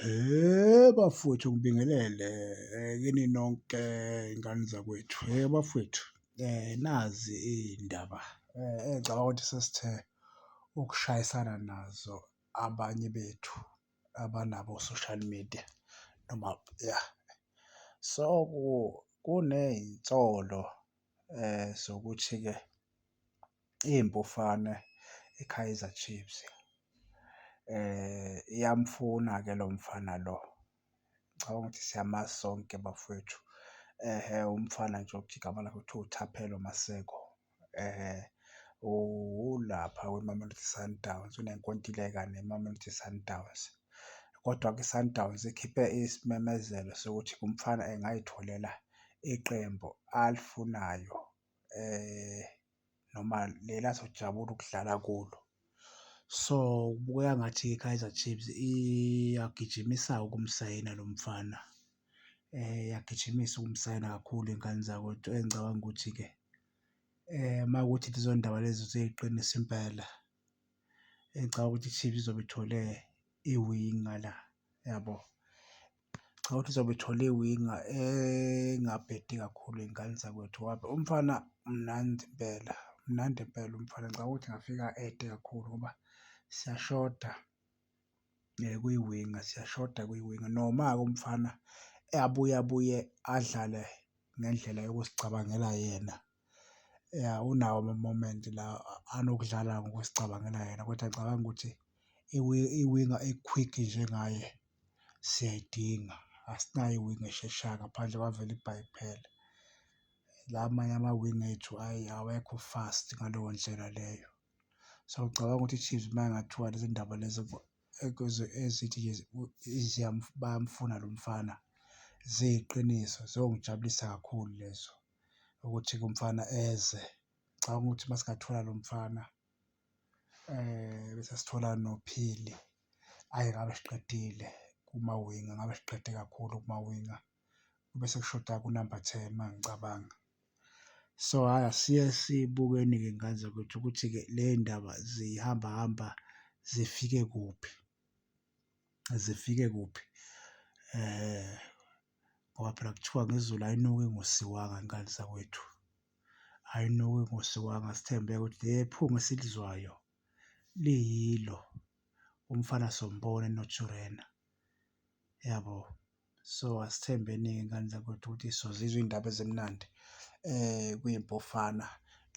He bafowethu, ngibingelele kini nonke y'ngane zakwethu. He bafowethu, nazi iy'ndaba engicabanga ukuthi sesithe ukushayisana nazo abanye bethu abanabo o-social media noma ya. So, kuney'nsolo zokuthi-ke iMpofane i-Kaizer Chiefs iyamfuna-ke lo mfana lo. Ngicabanga ukuthi siyamazi sonke bafowethu, ehhe umfana nje okuthiwa igama lakhe kuthiwa uThapelo Maseko. Ulapha kwiMamelodi Sundowns, unenkontileka neMamelodi Sundowns. Kodwa-ke i-Sundowns ikhiphe isimemezelo sokuthi umfana engayitholela iqembu alifunayo noma leli azojabula ukudlala kulo. So, kubukeka engathi i-Kaizer Chiefs iyagijimisa ukumsayina lo mfana, iyagijimisa ukumsayina kakhulu y'ngane zakwethu. Engicabanga ukuthi-ke uma kuwukuthi lezo ndaba lezo ziyiqiniso impela, ngicabanga ukuthi i-Chiefs izobe ithole iwinga la, yabo. Ngicabanga ukuthi izobe ithole iwinga engabhedi kakhulu y'ngane zakwethu ngoba umfana mnandi impela, mnandi impela umfana. Ngicabanga ukuthi engafika a-ede kakhulu ngoba siyashoda kwiwinga, siyashoda kwiwinga. Noma-ke umfana abuye abuye adlale ngendlela yokuzicabangela yena. Ya, unawo ama-moment la anokudlala ngokuzicabangela yena, kodwa ngicabanga ukuthi iwinga e-quick njengaye siyayidinga. Asinayo iwinga esheshayo ngaphandle kwaVelibhayi kuphela. La amanye amawingi ethu ayi awekho fast ngaleyo ndlela leyo. So, ngicabanga ukuthi i-Chiefs uma kungathiwa lezi ndaba lezi ezithi bayamfuna lo mfana ziyiqiniso, ziyongijabulisa kakhulu lezo ukuthi-ke umfana eze. Ngicabanga ukuthi uma singathola lo mfana bese sithola noPhili, hhayi ngabe siqedile kumawinga, ngabe siqede kakhulu kumawinga. Kube sekushoda-ke unamba ten uma ngicabanga. So, hhayi asiye sibukeni-ke y'ngane zakwethu ukuthi-ke ley'ndaba zihamba hamba zifike kuphi, zifike kuphi. Ngoba phela kuthiwa ngesiZulu ayinuki ingosiwanga y'ngane zakwethu, ayinuki ingosiwanga. Sithembe-ke ukuthi leli phunga esilizwayo liyilo, umfana sombona eNaturena, yabo. So, asithembeni-ke y'ngane zakwethu ukuthi sozizwa iy'ndaba ezimnandi kwiMpofana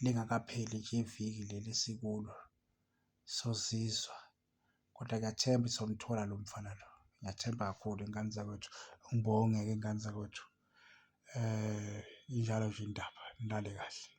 lingakapheli nje iviki leli esikulo, sozizwa. Kodwa ngiyathemba sizomthola lo mfana lo, ngiyathemba kakhulu y'ngane zakwethu. Ngibonge-ke y'ngane zakwethu, injalo nje indaba, nilale kahle.